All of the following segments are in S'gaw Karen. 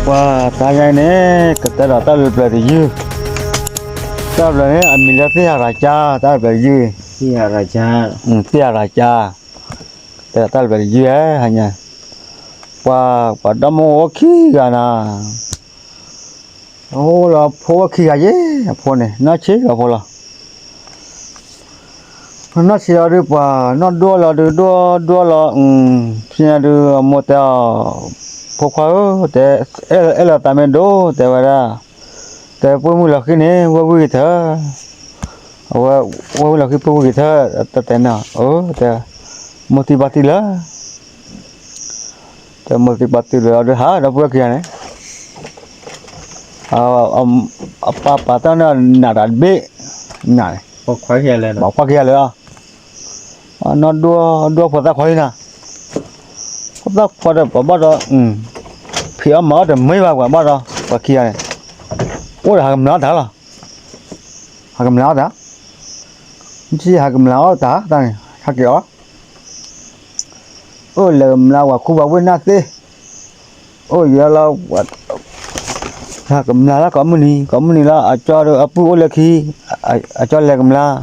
ပှၤတဟါညါအံၤန့ၣ် ကတဲဒီးတၢ်လုၢ်ပျၢၤတယုၢ်, တၢ်လုၢ်ပျၢၤန့ၣ် အမံၤလၢသ့ၣ်ဟရၤကၠါ, တၢ်လုၢ်ပျၢၤတယုၢ်, သ့ၣ်ဟရၤကၠါ, ကတဲဒီးတၢ်လုၢ်ပျၢၤတယုၢ်ဧါ, ဟါညါ, ပှၤ ပှၤဒီမါဝၤအိၣ်ခံဂၤနၤ, အိၣ်လီၤဖိအိၣ်ခံဂၤယဲ, အဖိန့ၣ် နီၢ်ဆံးလီၤဖိလီၤ. နီၢ်ဆံးလီၤဒုး ပှၤနီၢ်ဒိၣ်လီၤဒုး ဒိၣ်ဒိၣ်လီၤ, ဖဲညါဒုး အမိၢ်တဲအီၤ, ဖိခွါဧၢ, တဲ, အဲၣ်လီၤသးမ့ၢ်ဒိၣ် တဲဝဲဒၣ်, တဲပှ့ၢ်မုၢ်လီၤဃံန့ၣ် ဝဲၢ်ဝံၣ်က့ၤထၢ, အဝဲ, ဝဲၢ်မုၢ်လီၤဃံပှ့ၢ်ဝံၣ်က့ၤထၢ, တတဲန့ၣ်, အၢ တဲ, မိၢ်သံပှၢ်သံလၢာ် တဲမိၢ်သံပှၢ်သံလၢာ်လီၤဒုး ဟးဒီပုၢ်ဝဲၢ်ခံဂၤန့ၣ်, အပၢ်ပာ်တၢ်န့ၣ်နးတၢ်တဘ့ၣ်, နးန့ၣ်, ပှၤခွါခံဂၤလၢာ်လီၤ, နီၢ်ဒိၣ်ဒိၣ်ဖိသၣ်ခွါလံနၤ, ဖိသၣ်ခွါဒီးပှၤဘၣ်ဒီး, ဖံးအီၣ်မၤအီၣ်တမ့ၢ်ဘၣ်ပှၤဘၣ်ဒီး ပှၤခံဂၤန့ၣ်, အိၣ်ဒီးဟးကမျၢၢ်အီၣ်တၢ်လီၤ, ဟးကမျၢၢ်အီၣ်တၢ်, မ့ၢ်ဟးကမျၢၢ်အီၣ်တၢ်တၢ်န့ၣ် ဟဲက့ၤအီၣ် အိၣ်လဲၤကမျၢၢ်ဝဲခူပှၤဝ့ၢ်နၢ်သ့, အိၣ်ယဲလီၤ, ဟးကမျၢၢ်လၢကိးမုၢ်နံၤ ကိးမုၢ်နံၤလီၤ အကၠီဒီးအပုၢ်အိၣ်လၢခံ, အကၠီလဲၤကမျၢၢ်,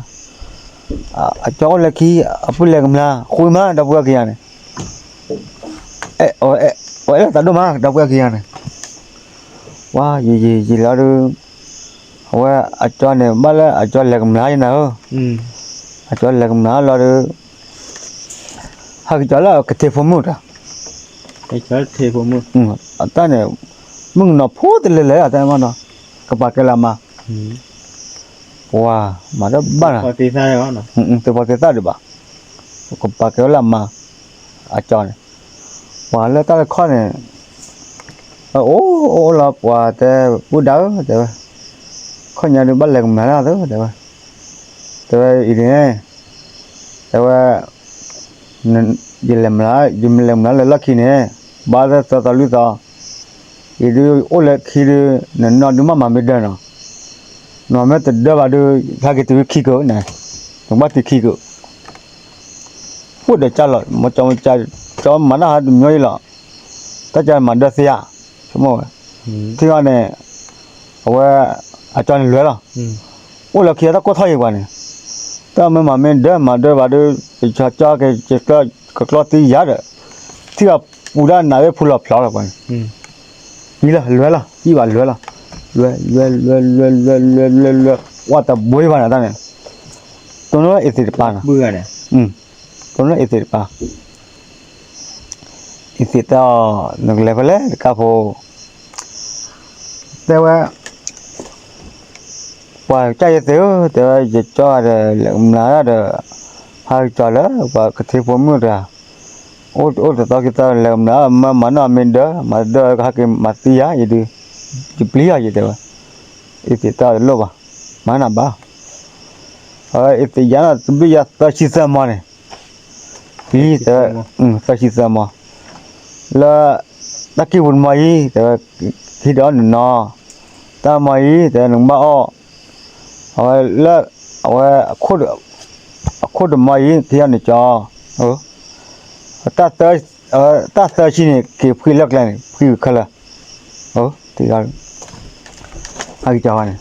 အကၠီအိၣ်လၢခံ, အပုၢ်လဲၤကမျၢၢ် ဃုမး ဒီပုၢ်ဝဲၢ်ခံဂၤန့ၣ်, အဝဲအဲၣ်လီၤသးဒိၣ်မး ဒီပုၢ်ဝဲၢ်ခံဂၤန့ၣ်, ဝါ ယံာ်ယံာ်ယံာ်လီၤဒုး, အဝဲအကၠီန့ၣ် ဘၣ်လၢအကၠီလဲၤကမျၢၢ်ယနၤဧၢ, အကၠီလဲၤကမျၢၢ်လီၤဒုး ဟဲက့ၤကၠီလၢကထ့ဖိမုၣ်တၢ်, အတၢ်န့ၣ်, မုၣ်ကနီၤဖိတလဲၤလဲၤတၢ်မးနီၤ, ကပာ်ကဲလၢအမါ, ပှၤမၤတဘၣ်နၤ, သုးဖိသ့ၣ်သၣ်ဒံးဘၣ်, ကပာ်ကဲဝဲလၢအမါ, အကၠီန့ၣ်, ပှၤလၢတၢ်တခီန့ၣ်, အိၣ်အိၣ်လီၤပှၤတဲ, ပုၢ်ဒါဧၢ တဲဝဲ, ခီၣ်ညါဒုးဘၣ်လဲၤကမျၢၢ်လၢသု တဲဝဲ, တဲဝဲအံၤန့ၣ်, တဲဝဲ, ယလဲၤမၤ, ယမ့ၢ်လဲၤမၤလၢလီၢ်ခံန့ၣ်, ဘၣ်သၢသီလွံၢ်သီ, အံၤဒုးအိၣ်လၢခံဒုး, နနီၢ်ဒုးမ့ၢ်မၤမ့ၢ်ဒၢနီၤ, နမ့ၢ်တဒၢဘၣ်ဒုး, ဟဲက့ၤတုၤခံကၢၢ်န့ၣ်, နဘၣ်တုၤခံကၢၢ်, အိၣ်ဒီးကၢ်လီၤ, မ့ၢ်ကၠီမ့ၢ်ကၠီ, ကၠီမၤတၢ်ဟးတမံၤအံၤလီၤ, တၢ်ကၢ်မၤဒၢသ့ဧါ, ဆိကမိၣ်ဝဲ, ထံၣ်အီၤန့ၣ်, အဝဲ, အကၠီန့ၣ်လွဲလီၤ, အိၣ်လၢခံတၢ်ကိၢ်ထီၣ်ယံၤပှၤန့ၣ်, တၢ်မ့ၢ်မၤမ့ၢ်ဒၢမၤဒၢဘၣ်ဒုး, ယကၠီက့ၤ, ကကျီသံယၤဒီး, ထံၣ်အီၤပူၤဒၣ်နးဝဲဖူလီၤဖျိလီၤပှၤန့ၣ်, ယံၤလီၤလွဲလီၤ ယံၤဘၣ်လွဲလီၤ, လွဲလွဲလွဲလွဲလွဲလွဲလွဲလွဲ, ဝဲတဘှံးဘၣ်န့ၣ်တၢ်န့ၣ်, တိၢ်နီၣ်အ့သ့ၣ်တပၤနီၤ, တိၢ်နီၣ်အ့သ့ၣ်တပၤ အ့သ့ၣ်တဲအီၤ, နကလဲၤဖဲလဲၣ်တကးဖိ, တဲဝဲ, ပှၤကစၢ်ယသ့ၣ်ဧၢ, တဲဝဲ ယကၠီဒီးလဲၤကမျၢၢ်ဒီး, ဟးကၠီလၢပှၤကထ့ဖိမုၣ်တဂၤ, အိၣ်တသီခံသီလဲၤကမျၢၢ် မ့ၢ်မၤနီၢ်မ့ၢ်ဒၢ, မၤဒၢကဟဲက့ၤမၤသံယၤ, ယဒုး, ယပျံၤယၤယတဲဝဲ, အ့သ့ၣ်တဲအီၤတလိၣ်ဘၣ်, မၤနၢ်ဘၣ်, အဝဲအ့သ့ၣ်ယၤနီၤ တဘျုးယၤသၢဆံသၢမီန့ၣ် ပံ, သၢဆံသၢမီ, လၢ, တၢ်ကံၢ်ပူၤတမီအံၤ, တဲဝဲ, ဟံးဒီးအီၣ်နနီၤ, တၢ်မီအံၤ တဲဝဲနကဘၣ်အီၣ်, အဝဲလၢ, အဝဲ, အခိၣ်တမီအံၤ ဟံးအီၣ်နကၠီ, တၢ်သၢဆံန့ၣ် က့ၤဖှံလၢကျဲန့ၣ် ဖှံဝံၤခဲလၢာ်,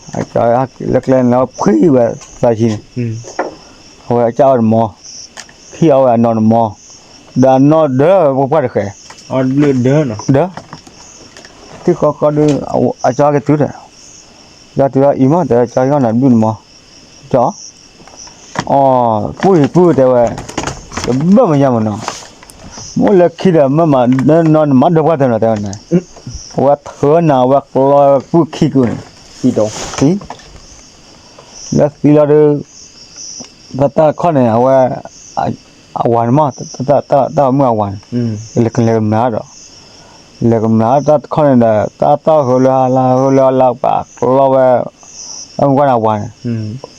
အကၠီန့ၣ်, လၢကျဲန့ၣ် ဖှံဝဲသၢဆံန့ၣ်, အဝဲအကၢ်အီၣ်တမီ, ဟံးအီၣ်ဝဲအနီၢ်တမီ, ဒီးအနီၢ်ဒၢပှၢ်တဃဲး, ဒၢ, ထံၣ်ဃီဃီဒုး, အကၠီက့ၤတုၤဒီး, ကၠီတုၤလီၤအံၤမး တဲကၠီဟံးအီၣ်နၤတဘျုးတမီ, ကၠီ အီ, ပုၢ်အံၤပုၢ်တဲဝဲ, တဘၣ်မညါမနီၤ, မ့ၢ်အိၣ်လၢခံဒီးမ့ၢ်မၤ, နမၤဒၢပှၢ်တနီၤတဲဝဲန့ၣ်, အဝဲထၢနၤဝဲကျီပုၢ်ခံကုာ်န့ၣ်, သံ, လၢသံလီၤဒုး, တၢ်တခီန့ၣ် အဝဲ, အဝၤန့ၣ်မး, တၢ်မုၣ်အဝၤန့ၣ်, လဲၤကမျၢၢ်ဒီး လဲၤကမျၢၢ်တၢ်တခီန့ၣ်ဒီး တၢ်တၢ်ဟၢလၢဟါလၢဟၢလၢဟါလၢပှၤကျီဝဲ, တၢ်မုၣ်ကွၢ်န့ၣ်အဝၤန့ၣ်,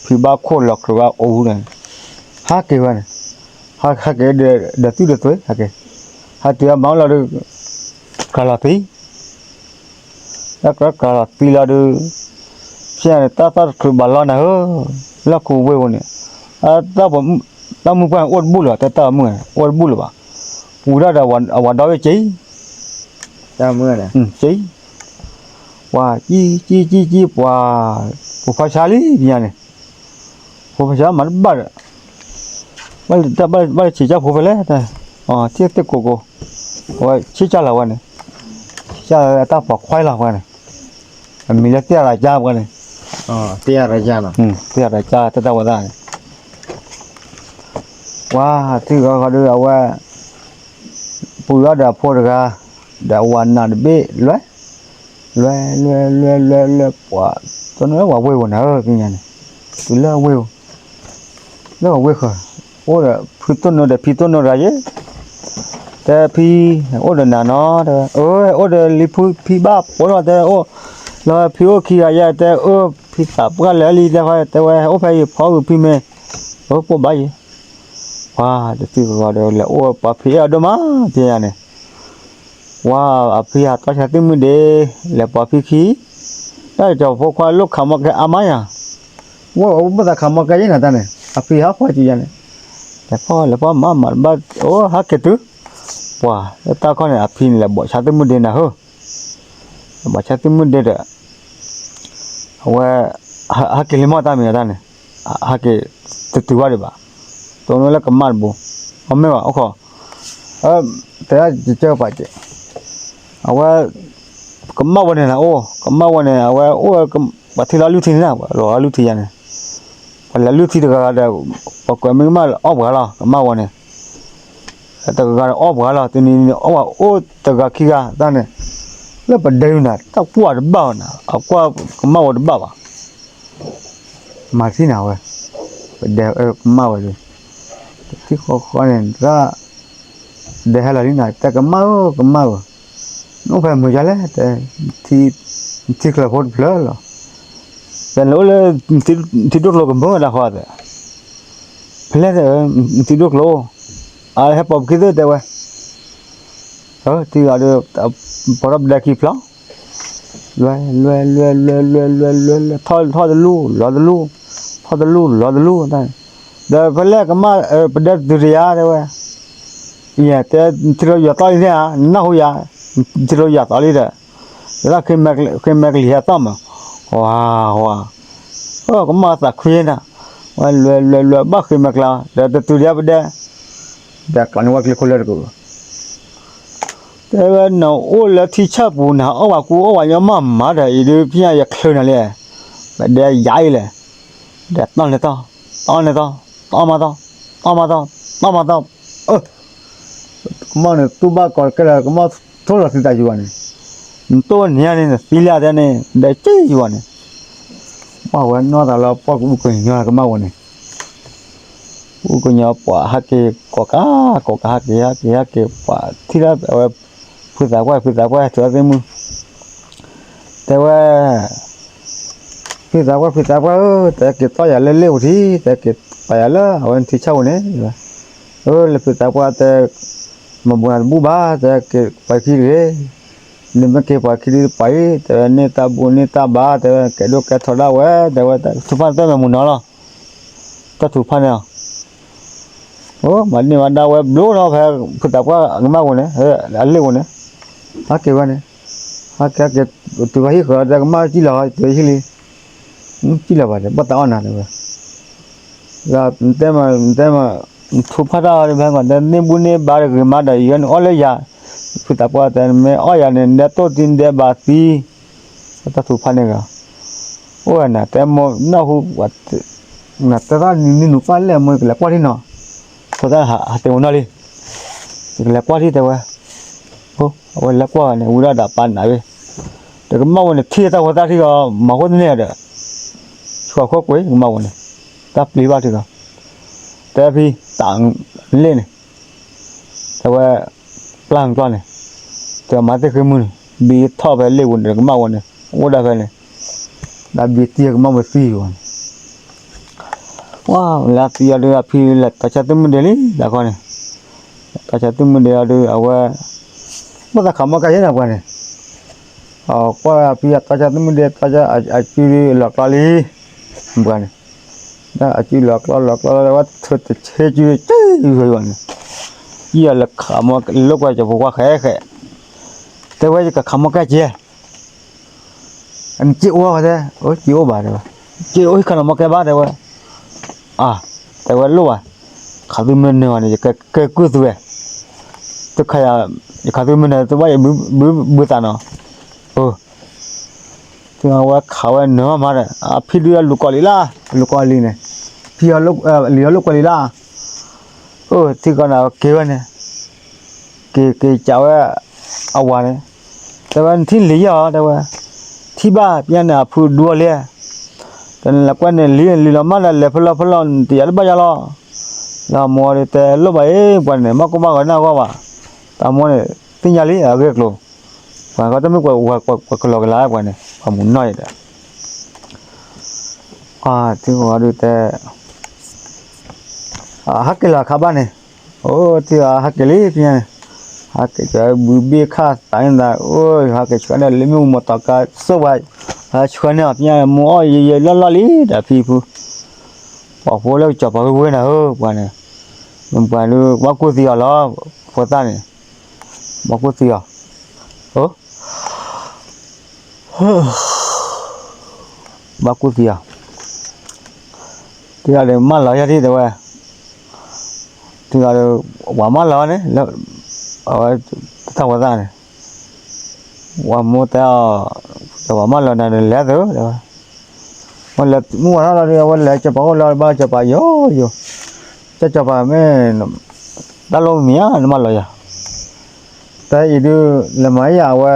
ဖံဘၣ်ခိၣ်လီၤကြုးဘၣ်အိၣ်န့ၣ်, ဟးက့ၤဝဲန့ၣ်, ဟးက့ၤဒီးသုတသွံၣ်ဟဲက့ၤ, ဟဲတုၤအမၤအိၣ်လီၤဒုး, ကြၤလီၤသံ တၢ်ကြၤကြၤလီၤသံလီၤဒုး, ဖဲန့ၣ်တၢ်သီၣ်တချုးဘၣ်လီၤနၤဧၢ, လီၢ်ခူဝ့ၢ်ပူၤန့ၣ်, တၢ်မုၣ်ပှၢ်န့ၣ်အိၣ်တဘူၣ်လၢၤဘၣ်, တၢ်တၢ်မုၣ်န့ၣ် အိၣ်တဘူၣ်လၢၤဘၣ်, ပူၤဒၣ်ဒီးအဝၤဒီဘ့ၣ်က့ၤ, က့ၤ, ပှၤကံကံကံကံ ပှၤ ဖိခွါဆါလံ ပညါန့ၣ်, ဖိခွါဆါမၤတဘၣ်ဒီး ဘၣ်လၢဆံးကၢ်ဖိဖဲလဲၣ်, ထံၣ်သ့ၣ်ကိးကိး, အဝဲဆံးကၢ်လီၤဝဲန့ၣ်, ဆံးကၢ်လီၤအတၢ်ပိာ်ခွါလီၤဝဲန့ၣ်, အမံၤလၢသ့ၣ်အရၤကၢ်ပှၤန့ၣ်, သ့ၣ်အရၤကၢ်တၢ်တၢ်ဝဲသၣ်န့ၣ် ပှၤထံၣ်ဂီၤဂီၤဒီး အဝဲ ပှ့ၤအီၣ်ဒီးအဖိတဂၤ, ဒီးအဝၤနးတဘ့ၣ်လွဲ, လွဲလွဲလွဲလွဲလွဲ ပှၤ တိၢ်နီၣ်လၢဝၤဝ့ၢ်ဧိၤနၤဧၢ ပညါန့ၣ်, တုၤလၢဝ့ၢ်ဧိၤ, လၢဝၤဝ့ၢ်ဃၢၤ, အိၣ်ဒီးဖုတိၢ်နီၣ်ဒီးဖံတိၢ်နီၣ်တဂၤယဲ, တဲဖံ, အိၣ်ဒီးနၤနီၤ တဲဝဲ, အၢ အိၣ်ဒီးလံဖုဖံဘၣ်ပိာ်နီၤ တဲအိၣ်, လၢဖံအိၣ်ခံဂၤယဲ တဲအၢ ဖံသးပှၢ်လၢလံ တဲဃီ တဲဝဲ အိၣ်ဖဲယဖီဂုာ်ဖံမ့ၢ်, အၢ ပိာ်ဘၣ်ယဲ, ပှၤတသံၣ်ဂီၤဒီး လဲၤအိၣ်ပှၤဖံအဲၣ်အဒိၣ်မး ပညါန့ၣ် ပှၤအဖံဟးတီဆါသ့ၣ်မုၢ်ဒ့, လဲၤပိာ်ဖံခံ, တၢ်ကၠီၤဖိခွါလိၣ်ခးမီၢ်ကဲအါမးယၤ, ဝဲအိၣ်ဘၣ်သးခးမီၢ်ကဲယဲနၤတၢ်န့ၣ် အဖံဟးဖီၣ်ကံယၤန့ၣ်, လဲၤဖီၣ်လဲၤဖီၣ်မၤမၤတဘၣ်, အိၣ်ဟဲက့ၤတုၤ, ပှၤလၢတၢ်ခီန့ၣ် အဖံန့ၣ် လဲၤဘိးဆါသ့ၣ်မုၢ်ဒ့နၤဧၢ, လဲၤဘိးဆါသ့ၣ်မုၢ်ဒ့ဒီး အဝဲ ဟဲက့ၤလံမီၢ်တၢ်မံၤအတၢ်န့ၣ်, ဟဲက့ၤတတုၤဘၣ်ဒံးဘၣ်, တိၢ်နီၣ်လၢကမၣ်တဘိ, အမ့ၢ်ဘၣ်အိၣ်ခိး, တဲဒၣ်ကစၢၢ်ပာ်ကဲး, အဝဲ ကမၣ်ဝဲန့ၣ်နၤအိၣ် ကမၣ်ဝဲန့ၣ် အဝဲအိၣ်ဝဲ ပှၤထံၣ်လီၤလုၢ်ထံန့ၣ်နၤ ပှၤလီၤလုၢ်ထံယၤန့ၣ်, ပှၤလဲၤလုၢ်ထံတဂၤဂၤဒီး ပှၤကွဲးမ့ၢ်ကမၣ်အီၣ်ပှၤလီၤ ကမၣ်ဝဲန့ၣ် တဂၤဂၤဒီးအီၣ်ပှၤလီၤ တနံၤနံၤအီၣ်ပှၤအိၣ်တဂၤခံဂၤတၢ်န့ၣ်, လၢပဒဲဒုနၤ တၢ်ကွၢ်တဘၣ်ဘၣ်နၤ အကွၢ်ကမၣ်ဝဲတဘၣ်ဘၣ်, မၤသံနၤဝဲ, ပဒဲကမၣ်ဝဲဒီး, တထံၣ်ဃီဃီန့ၣ် တၢ် ဒဲဟဲလီၤလံနၤ တဲကမၣ်ဧၢ ကမၣ်ဧၢ, နအိၣ်ဖဲမုာ်ယါလဲၣ် တဲ, ထံချၢဖိတဖျၢၣ်လီၤ, တဲနအိၣ်လၢ ထံဒိၣ်ကျိကမၢတၢ်ဃီတဲ, ဖဲလဲၣ်တဲ, ထံဒိၣ်ကျိ, အဟဲပိာ်ပခံသ့ၣ်တဲဝဲ, ထံဂၤဒီး ပီထီၣ်ပဒဲခံဖျၢၣ်, လွဲလွဲလွဲလွဲလွဲလွဲလွဲလွဲ ထီၣ်ထီၣ်တလူၢ် လီၤတလူၢ်, ထီၣ်တလူၢ် လီၤတလူၢ်, ဒီးဖဲလဲၣ်ကမၣ် ပဒဲတတုၤတယၤတဲဝဲ, ယတဲ ထံလီၤယွၤသီလံန့ၣ်ဧါ နၢ်ဟူယၤ, ထံလီၤယွၤသီလံဒီး, ဒီးဃ့မဲာ်ကလံၤဟဲသီၣ်မး, ဝါဝါ, ကမၣ်သးခွံနၤ, ဝဲလွဲလွဲလွဲဘၣ်ဃ့မဲာ်ကလံၤ ဒီးတတုၤတယၤပဒဲ, ဒီးကျီန့ၢ်ဝဲကျဲခိၣ်လၢတကူာ် တဲဝဲနအိၣ်လၢထံဆၢပူၤနၤ အီၣ်ဝဲကူအီၣ်ဝဲညီမးမးဒီး အံၤဒုးဖဲညါယချုးနၤလံ, ပဒဲယၤအံၤလဲၣ်, ဒီးတီၢ်န့ၢ်တီၢ်, တီၢ်န့ၢ်တီၢ်, တီၢ်မးတီၢ်, တီၢ်မးတီၢ်, တီၢ်မးတီၢ်, အၢ, ကမၣ်န့ၣ်တူၢ်ဘၣ်ကီးကဲဒီး ကမၣ်ထိၣ်လီၤသံသးယံၤဝဲန့ၣ်, နတိၢ်နံၤန့ၣ် နသံလၢအတဲန့ၣ် ဒီးက့ယံၤဝဲန့ၣ်, ပှၤဝဲနီၢ်သးလီၤ ပှၤကအုၣ်ကညီကမၣ်ဝဲန့ၣ် အုၣ်ကညီပှၤဟးက့ၤကိးကး ကိးကး ဟးက့ၤ ဟးက့ၤ ဟးက့ၤ ပှၤထံၣ်ဒၣ်အဝဲ ဖုသးပှၢ် ဖုသးပှၢ် ထုးအသ့ၣ်မုၣ် တဲဝဲ ဖုသးပှၢ် ဖုသးပှၢ်ဧၢ တဲက့ၤတီၢ်ယၤလၢလ့ၣ်ပူၤထံး တဲက့ၤပာ်ယၤလၢအဝဲနထံဆၢပူၤန့ၣ် အၢ လၢဖုသးပှၢ်တဲ မ့ၢ်ဘူးနၤတဘူၣ်ဘၣ် တဲက့ၤပှၤခံတဂ့ၤ နမ့ၢ်က့ၤပှၤခံဒ်ပှၤအံၤ တဲဝဲန့ၢ်တၢ်ဘူၣ်န့ၢ်တၢ်ဘါ တဲဝဲကဲဒိၣ်ကဲထီဒါဝဲ တဲဝဲတၢ်ထုကဖၣ်တၢ်မဲာ်မုာ်နီၤလီၤ တၢ်ထုကဖၣ်န့ၣ် အိ မၤန့ၢ်ဝဲဒၣ်ဝဲဘျိနီၤ ဖဲဖုသးပှၢ်ကမၣ်ဝဲန့ၣ် အလ့ၣ်ဝဲန့ၣ် ဟးက့ၤဝဲန့ၣ် ဟးက့ၤဟဲက့ၤ တုၤဝဲဟံၣ်ဃီတဲကမၣ်စံၣ်လီၤ တုၤဟံၣ်လံ စံၣ်လီၤဘၣ်တဲ ဘၣ်တၢ်အီၣ်နၤတဲဝဲ တဲမ့ၢ် တဲမ့ၢ် ထုကဖၣ်တၢ်အီၤတဖဲကီး တဲန့ၢ်ဘူၣ်န့ၢ်ဘါတဂ့ၤမးဒီး ယဲန့ၣ်အီၣ်လၢယၤ ဖုသးပှၢ်တဲ နမ့ၢ်အီၣ်ယၤန့ၣ် နဒဲတိၢ်သံ နဒဲဘးသံ တၢ်ထုကဖၣ်န့ၣ်ဂ့ၤ အိၣ်ဝဲနၤ တဲမိၢ်နၢ်ဟူ နတဲတၢ်နံၤနံၤနူၤပၢ်လဲၣ် မိၢ်ကလဲၤကွၢ်ထံနီၤ ဖိသၣ်ဟးတဲဝဲနီၢ်လံ ယကလဲၤကွၢ်ထံတဲဝဲ အဝဲလဲၤကွၢ်န့ၣ် ဝံၤဒၣ်ဒီးပာ်နးဝဲ တကမၣ်ဝဲန့ၣ် ထံၣ်တၢ်ဖိသၣ်ထံဂီၤ မၤဃိတန့ၢ်ဒီး ဆှီဃိကွံာ် ကမၣ်ဝဲန့ၣ် တၢ်ပျံၤဘၣ်ထံဂီၤ တဲဖံ တၢ်လ့ၣ်န့ၣ် တဲဝဲ ပျၢ်ကျီၢ်န့ၣ် တဲမၤသ့ၣ်ဃ့မုၢ်န့ၣ် ဘံထီၣ်ဖဲလ့ၣ်ပူၤန့ၣ် ကမၣ်ဝဲန့ၣ် အိၣ်ဒၣ်ဖဲန့ၣ် ဒီးဘံတံၢ်ကမၣ်ဝဲသံဝဲန့ၣ် ဝဲလၢသံအီၤဒုး အဖံလဲၤတီဆါသ့ၣ်မုၣ်ဒ့လံ တၢ်ခီန့ၣ် တီဆါသ့ၣ်မုၣ်ဒ့အီၤဒုး အဝဲ ဘၣ်သးခးမီၢ်ကဲယဲၢ်နၤပှၤန့ၣ် ကွၢ်ဖံအတီဆါသ့ၣ်မုၣ်ဒ့ တီဆါအစုလီၤကျီလံ ပှၤန့ၣ် ဒီးအစုလီၤကျီလီၤကျီလီၤ ဝဲထုးတဆ့စုက့ၤဝဲန့ၣ် ယီၤလၢခးမီၢ်လိာ်ကွဲကၠီၤဖိခွါဃဲဃဲ တဲဝဲယကခးမီၢ်ကဲကဲ နစ့အိၣ်ဝဲတဲ, အိၣ်စ့အိၣ်ဘၣ်တဲဝဲ, စ့အိၣ်ဟံၣ်ခါနီၤမ့ၢ်ကဲဘၣ်တဲဝဲ, အါ, တဲဝဲလိၣ်ဘၣ်, ခးသုမ့ၢ်နၢၤဘၣ်န့ၣ် ယကဲကုၢ်သုဝဲ, တခါယၤ, ယခးသုမ့ၢ်နၢၤသုဘၣ်ယဘုဘုသးနီၤ, အိ သုဝဲခးဝဲနၢၤမးဒီး အဖံဒုးလူၤကိးလံလၢ, လူၤကိးလံန့ၣ်, ဖံလံၤဟီလိာ်ကွဲလံလၢ, အိ ထံကီၢ်န့ၣ်က့ၤဝဲန့ၣ်, က့ၤက့ၤကးဝဲ, အဝၤန့ၣ်, တဲဝဲနထံၣ်လံၤယီၤတဲဝဲ, ထံၣ်ဘၣ်ပညါန့ၣ်အဖုဒူအီၤလံ, တနလဲၤကွဲန့ၣ်လံလံၤလီၤမးဒီးလဲၤဖဲလီၢ်ဖဲလီၢ်တယၤတဘၣ်ယၤလီၤ, လၢအမိၢ်ဒီးတဲလိၣ်ဘၣ်အံၤပှၤန့ၣ် ဘၣ်ကိၢ်ဘၣ်ဂီၤန့ၢ်အဂီၢ်ဘၣ်, တၢ်မိၢ်န့ၣ်, သ့ၣ်ညါလံအဂ့ၢ်အကျိၤ, ပှၤကီတမ့ၢ်ပှၤကလီၤကလၤပှၤန့ၣ် ပှၤမူၤနီၢ်အံၤဒီး, ထံကီၢ်ဒုးတဲ, ဟးက့ၤလီၤခါဘၣ်န့ၣ်, အိ ထံကီၢ်ဟးက့ၤလံဖဲန့ၣ်, ဟးက့ၤဘုဘ့ၣ်ခၣ်သးန့ၣ်သး အိ ဟးက့ၤဆှၢန့ၣ် လၢမ့ၢ်မီၢ်တီၤကါစိၣ်ဝဲ, ဟးဆှၢန့ၢ်အီၤဖဲန့ၣ် မိၢ်အီၣ်ယဲယဲလီၢ်လီၢ်လံဒီးဖံဖု ပှၤဖိလၢကစီၤပၤဂ့ၢ်ဝဲနၤဧၢ ပှၤန့ၣ်, မ့ၢ်ပှၤဒုး ဘၣ်ကူၣ်သံအီၤလီၤ, ဖိသၣ်န့ၣ်, ဘၣ်ကူၣ်သံအီၤ, အိ ဘၣ်ကူၣ်သံအီၤ, ထံဂၤဒီးမၢလီၤယၤဒ်တဲဝဲ, ထံဂၤဒီး, ပှၤမၢလီၤန့ၣ်, အဝဲ, တၢ်ဖိသၣ်န့ၣ်, ပှၤမိၢ်တဲအီၤ, ပှၤမၢလီၤနၤဒီးလဲၤသုတဲဝဲ, မ့ၢ်ဝဲထီၣ်လီၤဒီး အဝဲလဲၤစီၤပၤအိၣ်လီၤဘၣ်စီၤပၤယိယိ, တၢ်စီၤပၤမ့ၢ်, တၢ်လိၣ်မံၤဧါ နမၢလီၤယၤ, တၢ်အံၤဒုး, လဲၤမၤယၤအဝဲ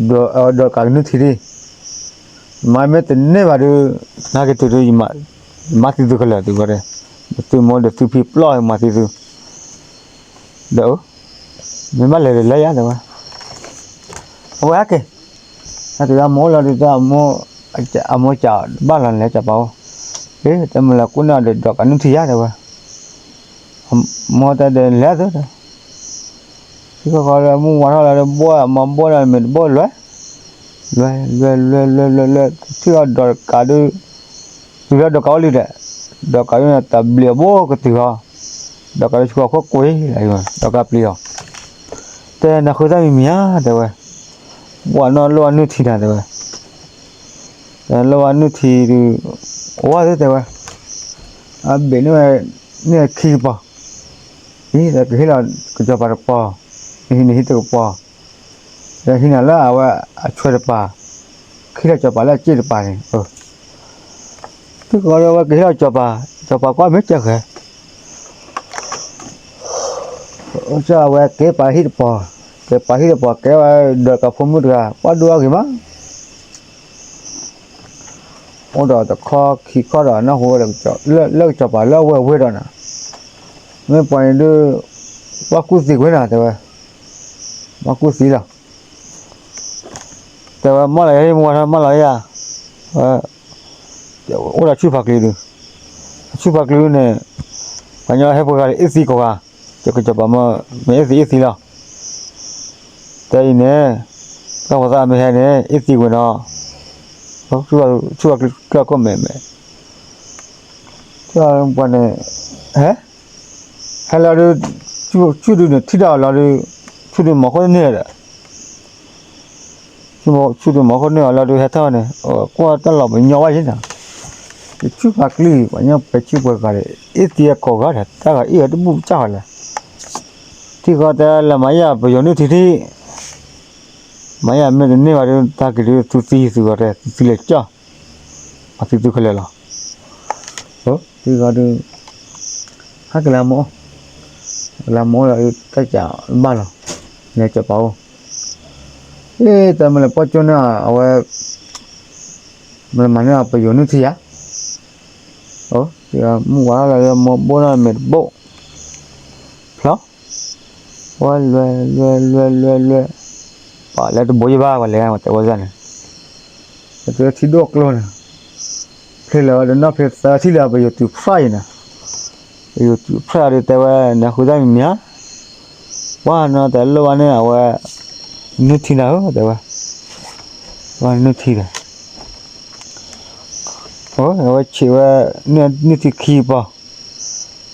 ဒိးကးကနုၢ်ထံဒံး, မၤမ့ၢ်တန့ၢ်ဘၣ်ဒုး, နဟဲက့ၤတုၤဒုး, ယမၤသံသုခဲလၢာ်သုဝဲ, သုမိၢ်ဒီးသုဖံပျီၢ်မၤသံသု, ဒီး, မ့ၢ်ဘၣ်လဲၤဒီးလဲၤယၤတဲဝဲ, အဝဲဟဲက့ၤ, ဟဲတုၤအမိၢ်အိၣ်လီၤဒုး, အမိၢ်စးဘၣ်လီၤလဲၤစီၤပၤအိၣ်, အ့ တမ့ၢ်လၢကူၣ်န့ၢ်အီၤဒီးဒိးကးနုၢ်ထံယၤတဲဝဲ မိၢ်တဲဒီးလဲၤသု, ထံဃီဃီဒီးမုၢ်ဝါထီၣ်လီၤဒီးဘိၣ်အမၤဘိၣ်ဒီးမ့ၢ်တဘိၣ်လွဲ, လွဲလွဲလွဲလွဲလွဲလွဲ, ထံၣ်အီၤဒိးကးဒုး, တုၤလၢဒိးကးအိၣ်လံဒီး, ဒိးကးဒုးန့ၣ်တၢ်ဘျံးအဘိကတုၤဟီ, ဒိးကးဒုးဆူအခိၣ်ကွံာ်လၢ, ဒိးကးပျံၤအီၤ, တဲနဃုသၣ်မံၤမံၤဧါတဲဝဲ, ပှၤနီၢ်လိၣ်အနုၢ်ထံနၤတဲဝဲ လိၣ်ဘၣ်နုၢ်ထံဒုး, အိၣ်ဝဲသ့တဲဝဲ, အဘ့ၣ်န့ၣ်ဝဲ, န့ၣ်ခံကပီၤ, အံၤဒီးကဟ့ၣ်လီၤကစီၤပၤတပီၤ, နဟံးနဟံးတကပီၤ, ဒီးဟံးနၤလၢအဝဲအဆွဲတပၤ, ကဟ့ၣ်လီၤစီၤပၤလၢအစ့ၣ်တပၤန့ၣ်, သုကီးဒီးအဝဲကဟ့ၣ်လီၤစီၤပၤ, စီၤပၤကွၢ်မ့ၢ်စၢဃဲၤ အဝဲကဲပာ်ဟံၣ်တပီၤ, ကဲပာ်ဟံၣ်တပီၤ ကဲဝဲဒိးကးဖိမုၣ်တဂၤ ပှၤဒိၣ်အဂ့ၤမး, အိၣ်ဒီးတခီခံခီဒီးနၢ်ဟူဝဲဒီး, လၢကစီၤပၤလၢအဝဲဝဲဒီးနၤ, မ့ၢ်ပှၤန့ၣ်ဒုး, ဘၣ်ကူၣ်သံကွံာ်နၤတဲဝဲ, ဘၣ်ကူၣ်သံလီၤ, တဲဝဲမၢလီၤယၤ မုၢ်ဝါထီၣ်မၢလီၤယၤ, အိၣ်ဒီးဆူၣ်ဖးကျံဒုး, ဆူၣ်ဖးကျံန့ၣ်, ပှၤညီဟဲပှၤဂၤအ့ၣ်သံကိးဂၤ, ကစီၤပၤမ့ၢ်အ့ၣ်သံအ့ၣ်သံလီၤ, တဲအံၤန့ၣ်, တၢ်ဖိသၣ်မ့ၢ်ဟဲန့ၣ် အ့ၣ်သံဝဲနီၤ, ဆူၣ်ဖးကျံကျၢၢ်ခိၣ်မဲာ်မဲာ်, ပှၤန့ၣ်, ဟဲ, ဟဲလီၤဒုး, ဆူၣ်ဒုးန့ၣ်ထံၣ်ဒီးလီၤဒုး, ဆူၣ်ဒုးမီၤခိၣ်န့ၢ်ဒီး ဆူၣ်ဒုးမီၤခိၣ်န့ၢ်အီၤလီၤဒုးဟဲထီၣ်န့ၣ်, ကွၢ်တၢ်လီၤပညီဝဲယဲနီၤ, ယဆူၣ်ဖးကျံ ပှၤညီပဲာ်ဆူၣ်ပှဲၤဂၤဒီး အ့ၣ်သံအကိးဂၤဒီး တၢ်ဂၤအ့ၣ်အီၤတဘူၣ်ကစၢ်ဃီလဲၣ်, ထံဃီတဲလၢမၤယၤပယီၤနုၢ်ထံထံ, မၤယၤမ့ၢ်တန့ၢ်ဘၣ်ဒုး တၢ်က့ၤဒုးသုသံသုဂီၤတဲ သုသံလဲၤကၠီၣ်, အသုသုခဲလၢာ်လီၤ, ထံဃီဒုး ဟဲက့ၤလၢမိၢ်, က့ၤလၢမိၢ်လီၤဒုး တၢ်ကးဘၣ်လီၤ, လဲၤစီၤပၤအိၣ်, အ့ တၢ်မ့ၢ်လဲၤပီၢ်ကၠိန့ၢ်အဝဲ, မ့ၢ်မၤန့ၢ်အပယီၤနုၢ်ထံဧါ, မုၢ်ဝါထီၣ်လီၤဒီးမိၢ်ဘိၣ်နီၢ်မ့ၢ်တဘိၣ်, ဖျီ, ဝဲလွဲလွဲလွဲလွဲလွဲ, ပှၤလၢတဘိယဘၣ်ပှၤလဲၤဝဲတဲဝဲန့ၣ်, ပတုၤထံဒိၣ်ကျိန့ၣ်, ဖျ့လီၤဝဲဒီးနီၢ်ဖျ့သၢထံၣ်လၢပယီၤသုးဖျၢၣ်အံၤန့ၣ်, ပယီၤသုးဖျၢၣ်အံၤဒုးတဲဝဲ နဃုသၣ်မံၤမံၤဧါ, ပှၤနီၢ်တဲလိၣ်ဘၣ်န့ၣ်အဝဲ, နုၢ်ထံနၤဧၢတဲဝဲ, ဝဲနုၢ်ထံဒီး အဝဲဆံးဝဲ, နုၢ်ထံခံပီၤ,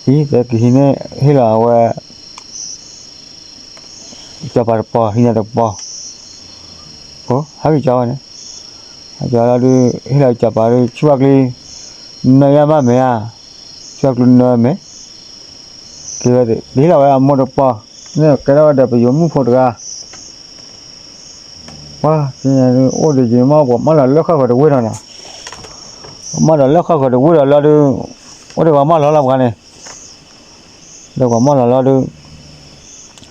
အံၤ သဲကဟံးန့ၢ်ဟ့ၣ်လီၤအဝဲ, စီၤပၤတပီၤ ဟံးန့ၢ်တပီၤ, ဟးက့ၤကၠီဝဲန့ၣ်, ကၠီလီၤဒုး ဟ့ၣ်လီၤကၠီၤပၤဒုး ဆူၣ်ချံ, နၢယါမးမဲာ်ဧါ, ဆူၣ်ချံနၢမဲာ်, က့ၤဝဲ, ဟ့ၣ်လီၤဝဲအမိၢ်တပီၤ, န့ၣ်ကဲထီၣ်ဝဲဒီးပယိၤမုၣ်ဖိတဂၤ ပှၤ အိၣ်ဒီးယံၤမး ပှၤမၢလီၤလၢဃၣ်ဃၢၤတဝ့ၢ်ဒီးနီၤ, ပှၤမၢလီၤလၢဃၣ်ဃၢၤတဝ့ၢ်ဒီးလီၤဒုး, အိၣ်ဒီးပှၤမၢလီၤလီၤပှၤန့ၣ်, ဒီးပှၤမၢလီၤလီၤဒုး,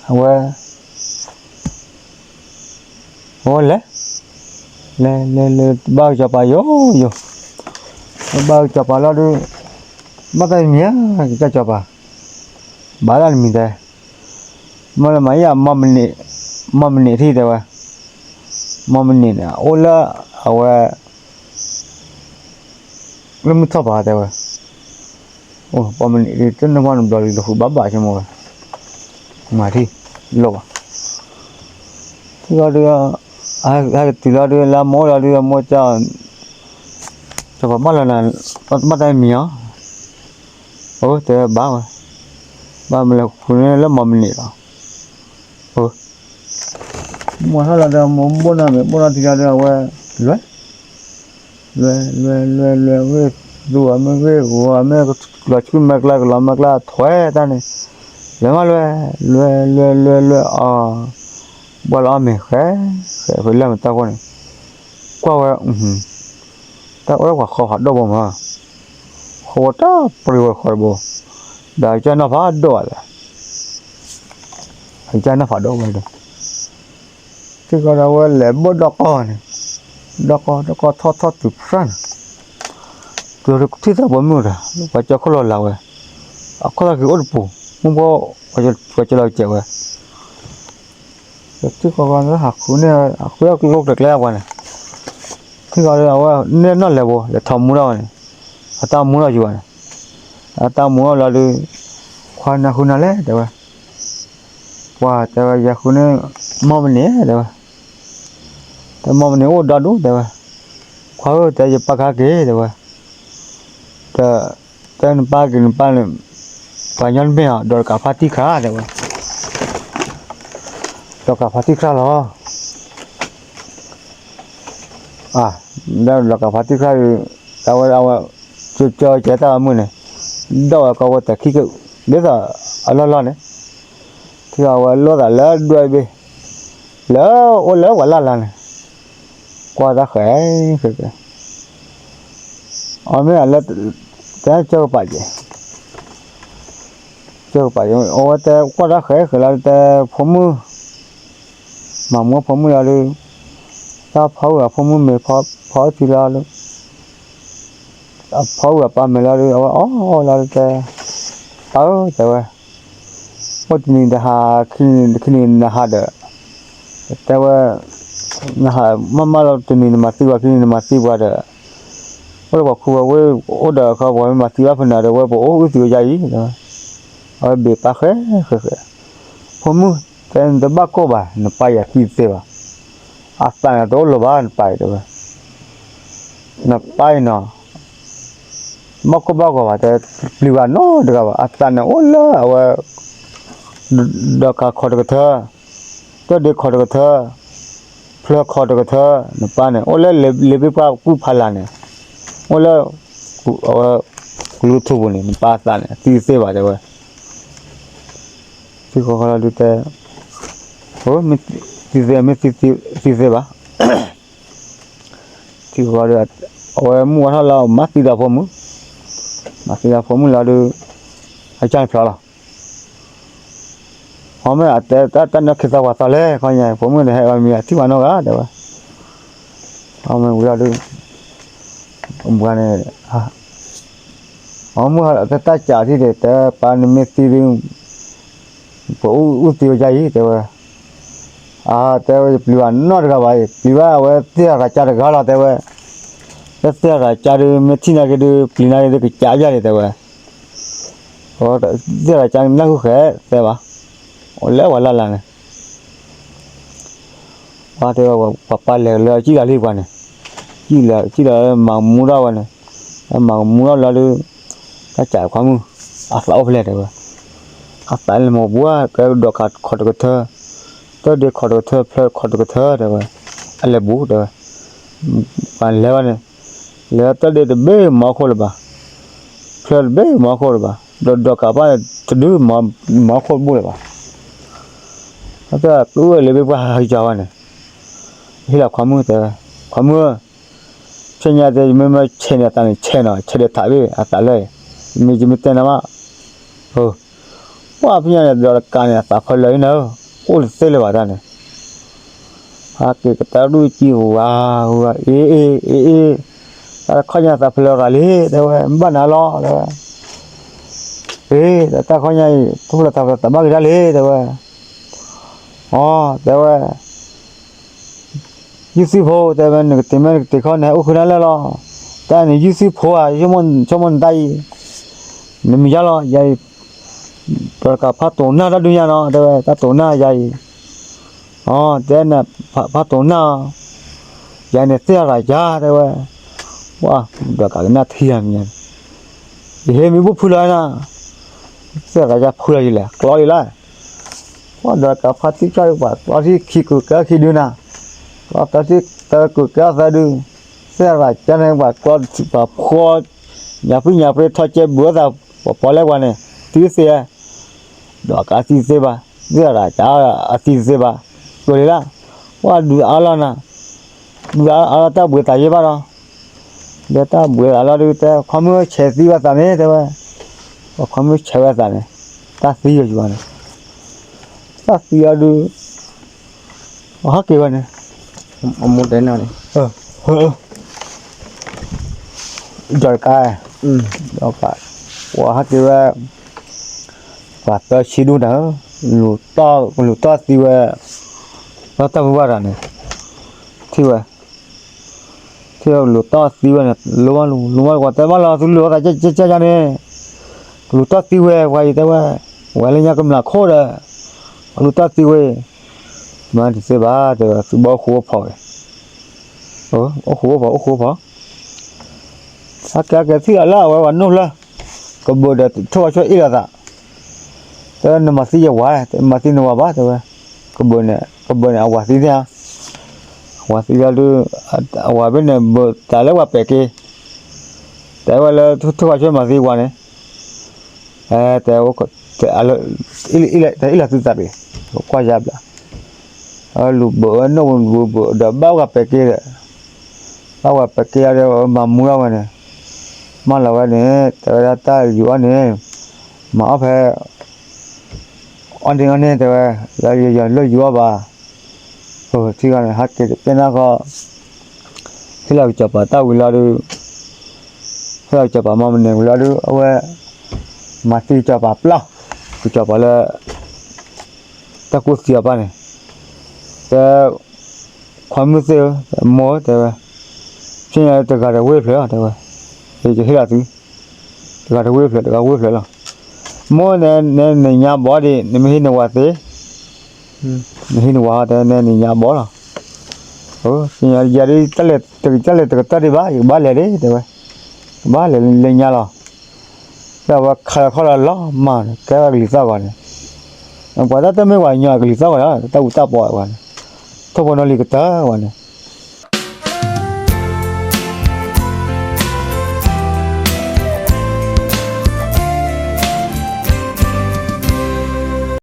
အဝဲ အဝဲလဲၤ, လဲၤလဲၤလဲၤ ဘါကၠီၤပၤယိယိ, ဘါကၠီၤပၤလီၤဒုး, ဘၣ်သးမံၤဧါ, ကစၢ်ကၠီၤပၤ, ဘၣ်သးနမံၤတဲ, မ့ၢ်လၢမၤယၤ, မီၢ်မနံးထံတဲဝဲ, မီၢ်မနံးန့ၣ် အိၣ်လၢ အဝဲ လၢမုၢ်ထီၣ်ပၤတဲဝဲ, အိၣ် ပီၣ်မနံး တနၢ်ပှၢ်နဘျီလံ တဃုဘၣ်ဘၣ်ဆိကမိၣ်ဝဲ, မၤထံၣ်, လိၣ်ဘၣ်, ထံၣ်လီၤဒုး, ဟဲက့ၤတုၤလီၤဒုး လၢမိၢ်လီၤဒုး မိၢ်ကၠီ, ကၠီၤပၤဘၣ်လီၤနၤ, ဘၣ်တၢ်မံၤဧါ, အၢ တဲဝဲဘၣ်ဝဲ, ဘၣ်မနုၤလဲၣ်ဃုန့ၣ်လၢမီၢ်မနံးလီၤ, အၢ မ့ၢ်ထီၣ်လီၤဒီး မိၢ်ဘိၣ်နီၢ်မ့ၢ်ဘိၣ်နီၢ်ထံလီၤဒီး အဝဲ လွဲ, လွဲ လွဲ လွဲ လွဲ ဝဲ သူအမ့ၢ်ဂ့ၢ်ဂီၤအမ့ၢ် လီၤဆူမဲာ်ကျါ ကလီၤမဲာ်ကျါ ထွဲတၢ်န့ၣ်, လဲၤမးလွဲ, လွဲ လွဲ လွဲ လွဲ အီၤ, ဘှီလီၤအီၣ်မ့ၤ ဃဲ ဃဲဃဲလၢမတၢ်ဃိန့ၣ်, ကွၢ်ဝဲ တၢ်အိၣ်လၢပှၤဃီဖးဒိၣ်ဘိမး, ဃီဝဲတၢ်ပြံဝဲဃီတဘိ, ဒီးကၢ်နီၢ်ဖးဒိၣ်ဘၣ်သး အကၢ်နီၢ်ဖးဒိၣ်ဝဲဒီး, ထံၣ်ဃီဒီးအဝဲလဲၤဘိၣ်ဒီကီၢ်န့ၣ်, ဒီကီၢ် ဒီကီၢ်ထီၣ်ထီၣ်တုၤဖျါန့ၣ်, တုၤထံၣ်သးပိာ်မုၣ်ဒီး ပှၤကၠီခိၣ်လီၤလးဝဲ, အခီၣ်သးက့ၤအိၣ်တပူၤ, မုၢ်ဘိၣ် ပှၤကၠီလီၤကဲးဝဲ ထံၣ်ဃီဃီလၢဟးဃုန့ၣ်, ဟးဃုအကျိကျဲကျဲပှၤန့ၣ်, ထံၣ်ဃီဒီးအဝဲန့ၣ်နီၢ်လဲၤဘိ လဲၤထီၣ်မူထီၣ်ဝဲန့ၣ်, အတၢ်မူထီၣ်ယံၤဘၣ်န့ၣ်, အတၢ်မူထီၣ်လီၤဒုး, ခွါနၤဃုနၤလဲၣ် တဲဝဲ, ပှၤတဲဝဲ ယၤဃုန့ၣ်, မီၢ်မနံၤ တဲဝဲ, တဲမီၢ်မနံၤအိၣ်ဒီဒူၣ် တဲဝဲ, ခွါဧၢ တဲယပၢ်ကဟဲက့ၤ တဲဝဲ, တဲ တဲနပၢ်က့ၤနပၢ်န့ၣ်, ပှၤညီနမ့ၢ်အီၤ ဒီးတကးဖါတံၢ်ခါ တဲဝဲ, ဒီးကးဖါတံၢ်ခါလီၤ, အ, ဒီးကးဖါတံၢ်ခါဒီး, အဝဲ အဝဲ, ကၠီကၠီကဲတၢ်အမုၢ်န့ၣ်, ဒီးဝဲကီၢ်ဝဲတခံက, ဒ်သိးအလီၢ်လီၢ်န့ၣ်, ထံၣ်အဝဲလိၣ်သးလၢဒွဲၣ်ဘ့ၣ်, လၢအိၣ်လၢပှၤလၢ်လၢ်န့ၣ်, ကွၢ်တၢ်ဃဲ, ဃဲဃဲ, အမ့ၢ်လၢ, တဲကၠီကပာ်ကဲ ကၠီကပာ်ကဲ အဝဲတဲကွၢ်တၢ်ဃဲဃဲလီၤ တဲဖိမုၣ်, မၤမူဖိမုၣ်လီၤဒုး, တၢ်ဖီဝဲအဖိမုၣ်မ့ၤဖီထံလီၤဒုး, အဖီဝဲအပၢ်မ့ၤလီၤဒုး အဝဲအီၣ်လီၤဒုးတဲ, ပၢ်ဧၢ တဲဝဲ, အိၣ်တနံၤတဟါ, ခံနံၤတဟါဒီး, တဲဝဲ, နဟါမးမးလီၤ တနံၤနမၤသံပှၤ ခံနံၤနမၤသံပှၤဒီး, အိၣ်လၢပှၤခူဝဲဝ့ၢ် အိၣ်ဒီးအခီ ပှၤမ့ၢ်မၤသံဘၣ်ဖဲနၤဒီး ဝဲပအိၣ်အုၣ်သံဝဲယါအံၤ, အဝဲဘ့ၣ်ပၢ်ဃဲဃဲဃဲ, ဖိမုၣ်, တဲနတဘၣ်ကိၢ်ဘၣ် နပၢ်ယၤသံတသ့ဘၣ်, အသးန့ၣ်တအိၣ်လၢၤဘၣ် နပၢ်အံၤ တဲဝဲ, နပၢ်အံၤနီၤ ဘၣ်ကိၢ်ဘၣ်ဂီၤဘၣ် တဲ, ပျံၤဘၣ်နီတဂၤဘၣ် အသးန့ၣ်အိၣ်လၢအဝဲ, ဒီးကးခီတကထၢ, တၢၢ်ဒ့ခီတကထၢ, ဖျၢၣ်ခီတကထၢ, နပၢ်န့ၣ် အိၣ်လၢလ့ဘ့ၣ်ပှၢ်ပုၢ်ဖးလၢ်န့ၣ်, အိၣ်လၢ, အဝဲ, ကလူထူပူၤန့ၣ် နပၢ်အသးန့ၣ် သံသ့ဘၣ်တဲဝဲ, သံဃီဃီလီၤဒုးတဲ, မ့ၢ်သံသ့ မ့ၢ်သံသ့ဘၣ် ထံကီၢ်ဒီး, အဝဲမုၢ်ဝါထီၣ်လၢအမၤသံဒီးဖိမုၣ်, မၤသံဒီးဖိမုၣ်လီၤဒုး, အကၢ်န့ၣ်ဖျိလီၤ, အမ့ၢ်အတဲတၢ်နၢခ့သီပှၤသီလဲၣ် ခီညါ ဖိမုၣ်န့ၣ်ဟဲအီၤမံၤအထံၣ်ပှၤနီတဂၤတဲဝဲ, အမ့ၢ်ဝံၤလီၤဒုး, ဘှၤန့ၣ်, အမုၢ်ဟဲလီၤတဲတၢ်ကးထံၣ်ဒီး တဲပၢ်နမ့ၢ်သံဒုး ပှၤအုၣ်သံဝဲယါအံၤ တဲဝဲ, အတဲဝဲ ယပျံၤဘၣ်နီတဂၤဘၣ် ယပျံၤဘၣ်အဝဲသ့ၣ်အဂၤကါတဂၤလီၤ တဲဝဲ, လၢသ့ၣ်အဂၤကါဒုး မ့ၢ်ထံၣ်နာ်က့ဒုး ပျံၤနာ်က့ဒုး ကကးယါန့ၣ် တဲဝဲ, အတဲဝဲ သ့ၣ်အဂၤကါနၢ်ဟူဃဲ တဲဘၣ်, အိၣ်လၢပှၤလၢ်လၢ်န့ၣ် ပှၤတဲဝဲ ပှၤပၢ်လဲၤလၢကံၣ်လီၤလံပှၤန့ၣ်, ကံၣ်လီၤ ကံၣ်လီၤမၤကမူထီၣ်ဝဲန့ၣ်, မၤကမူထီၣ်လီၤဒုး, တၢ်ကးခွါမုၣ်, အသးအိၣ်ဖဲလဲၣ်တဲဝဲ, အသးလၢမ့ၢ်ပှၤ ကဲဒီးခီတကထၢ, တၢၢ်ဒ့ခီတကထၢ ဖျၢၣ်ခီတကထၢတဲဝဲ, အလဲၤဘူးတဲဝဲ, ပှၤလဲၤဝဲန့ၣ်, လဲၤတၢ်ဒ့တဘ့ၣ်မၤခိၣ်လၢၤဘၣ်, ဖျၢၣ်တဘ့ၣ်မၤခိၣ်လၢၤဘၣ်, ဒီးဒီးကးပၢ်န့ၣ် တဒုမၤခိၣ်တဘူၣ်လၢၤဘၣ်. အတၢ်ကဝဲၢ်လၢဘ့ၣ်ပှၢ်ဟးကၠီၤဝဲန့ၣ်, ဟ့ၣ်လီၤခွါမုၣ်တဲဝဲ, ခွါမုၣ်ဧၢ, ဆ့ညါတဲ ယမ့ၢ်မ့ၢ်ဆဲးန့ၣ် အသးန့ၣ်ဆဲးနီၤ, ဆဲးဒီးထးဘ့ၣ်အသးလၢ, မ့ၢ်ယမ့ၢ်တဲနၤမး, ပှၢ်ဖဲညါန့ၣ် ဒီးတကးန့ၣ် အသးဖီလၢာ်အံၤနၤဧၢ, အိၣ်တသ့လၢၤဘၣ်တၢ်န့ၣ် ဟဲက့ၤကတၢၢ်ဒူၣ်ကံဝါဝါ, အ့ အ့ အ့ အ့, တၢ်တခီညါသးဖီလၢာ်ရၤလံ, တဲဝဲ, မ့ၢ်ဘၣ်နၤလီၤ, တဲဝဲ, အ့ တၢ်တခီညါအံၤ ထူၣ်ဖျဲးသးဖီလၢာ်သးဘၣ်ဂ့ၤဒၣ်လံ, တဲဝဲ, အီ တဲဝဲ ယုၢ်သံၣ်ဖိ တဲဝဲ နကတ့ၤမ့ၢ်နကတ့ၤခီ နဟဲအိၣ်ဃုာ်ဒၣ်လဲာ်လီၤ. တၢ်န့ၣ် ယုၢ်သံၣ်ဖိဧါ, ဆိကမိၣ်နတၢ်အံၤ, နမံၤယါလီၤ, ယၤအံၤ, ပကဖးတိၤနၢ်တၢ်ဒုးညါနီၤ, တဲဝဲ တၢ်တိၤနၢ်ယၤအံၤ, အီ တဲနၤ, ဖးတိၤနၢ်, ယၤန့ၣ်သ့ၣ်ရၤယါ တဲဝဲ, ပှၢ်ဒီးကးကနၣ်ထံဧါမံၤ, ယဟ့ၣ်မ့ၢ်ဘူၣ်ဖုလီၤနၤ, သ့ၣ်ရၤယါဖုလီၤယံၤလဲၣ် ကျီလံလၢ ပှၢ်ဒီးကးဖးထံကၠီပှၤကျီထံခံကုာ်ကဲခံဒုနၤ, ကျီတၢ်ထံတကုာ်ကဲသၢဒု, သ့ၣ်ရၤကါန့ၣ် ပှၤကျီပှၤဖှီ, ညၣ်ဖုညၣ်ဖှ့ထီၣ်ကဲဘုးအသး, ပှၤပီလဲၣ်ပှၤန့ၣ်, သံသ့, ဒီးကးသံသ့ဘၣ်, သ့ၣ်ရၤကါအသံသ့ဘၣ်, ကျိၤလံလၢ, ပှၢ်ဒုးအါလီၤနၤ, ဒုးအါလီၤတၢ်ဘှံးသးယဲဘၣ်ဒီး ဒီးတၢ်ဘှံးသးလီၤဒုး တဲခွါမုၣ်ဆဲးသံဝဲသးန့ၣ် တဲဝဲ, ပှၤခွါမုၣ်ဆဲးဝဲသးန့ၣ်, တၢ်သံဝဲယၤန့ၣ်, တၢ်သံအီၤဒုး, အဟဲက့ၤဝဲန့ၣ်, အမူတဲန့ၣ်, ဒီးကါ, ဒီးကါ, ပှၤဟဲက့ၤဝဲ, ပှၤသၢဆံဒူၣ်တၢ်, လူၤတီၢ်သံဝဲ, လၢတၢ်မုၢ်ဘၣ်တၢ်န့ၣ်, ထံၣ်ဝဲ ထံၣ်လူၤတီၢ်သံဝဲန့ၣ် လူၤမးလူၤ, လူၤမးလူၤ ပှၤတဲဘၣ်လီၤ သုလူၤအသးကၠၢ်ကၠၢ်န့ၣ်, လူၤတီၢ်သံဝဲ ပှၤအံၤတဲဝဲ, ဝဲလၢညါကမျၢၢ်ခိၣ်ဒီး, လူၤတီၢ်သံဝဲ, မၤတသ့ဘၣ် တဲဝဲ သုဘၣ်အိၣ်ဃူအိၣ်ဖိးဝဲ, အိၣ်ဃူအိၣ်ဖိး အိၣ်ဃူအိၣ်ဖိး, ဟဲက့ၤဟဲက့ၤထံၣ်လီၤလၢအဝဲပှၤနိၣ်လၢ, ကဘုးဒီးထိၣ်ဝါဆိၣ်အ့ၣ်လိာ်သး တဲဝဲ နမၤသံယဝၤ, မၤသံနဝၤဘၣ် တဲဝဲ, ကဘုးန့ၣ် ကဘုးန့ၣ် အဝၤသံန့ၣ်ဧါ, အဝၤသံလီၤဒုး, အဝၤဘ့ၣ်န့ၣ် ဘုးတၢ်လၢပှၤပဲာ်က့ၤ, တဲဝဲလၢထိၣ်ဝါဆိၣ်မၤသံဝၤန့ၣ်, တဲ, တအ့ၣ်လိာ်သုသးတဂ့ၤ, ကွၢ်ယါဘျါ, လူၤဘုးဝဲနိၣ်ဘုးဘုးဒီးဘၣ်ဝဲပဲာ်က့ၤဒီး, ဘၣ်ဝဲပဲာ်က့ၤဒီးမၤမူထီၣ်ဝဲန့ၣ်, မၢလီၤဝဲန့ၣ် တဲဝဲဒၣ်တၢ်ယူၤအီၣ်န့ၣ်, မၤအီၣ်ဖဲ အီၣ်န့ၢ်အီၣ်န့ၢ် တဲဝဲ, လၢယလိၣ်ယူၤအီၣ်ဘၣ်, ထံဂၤန့ၣ် ဟဲက့ၤတကဲနၢ်ဃီ, ဟ့ၣ်လီၤကစီၤပၤတၢ်ဝံၤလီၤဒုး, ဟ့ၣ်လီၤကစီၤပၤမၤမနုၤဝံၤလီၤဒုး အဝဲ, မၤသံကစီၤပၤပျီ, ကစီၤပၤလၢ တၢ်ကူၣ်သံအပၢ်န့ၣ်, တဲ, ခွါမုၣ်သ့ၣ်ဧၢ, မိၢ်ဧၢ တဲဝဲ, ဆ့ၣ်ညါတဂၤတဝ့ၢ်ဖျၢၣ်လီၤ တဲဝဲ, ယဟ့ၣ်လီၤသု, တဂၤတဝ့ၢ်ဖျၢၣ် တဂၤဝ့ၢ်ဖျၢၣ်လီၤ, မိၢ်န့ၣ် နနံၤညါဘီဒံး နမ့ၢ်ဟံးနဝၤသ့, နဟံးနဝၤတဲ နနံၤညါဘီလီၤ, ဆ့ၣ်ညါယၤဒ် တၢ်လဲၤတကတၢၢ်ဒံးဘၣ် ယကဘၣ်လဲၤဒံး တဲဝဲ, ကဘၣ်လဲၤလၢညါလီၤ လၢအဝဲခးလီၤခီၣ်လီၤလီၤမၢ်န့ၣ် ကဲဝဲကလံၤသီၣ်ဂီၤန့ၣ်, ပှၤတၢ်တမ့ၢ်ပှၤကညီအကလံၤသီၣ်ဂီၤဒီး တၢ်အူတၢ်ပီဝဲန့ၣ်, ထိၣ်ဖိနီၢ်လံၤကတၢၢ်ဝဲန့ၣ်,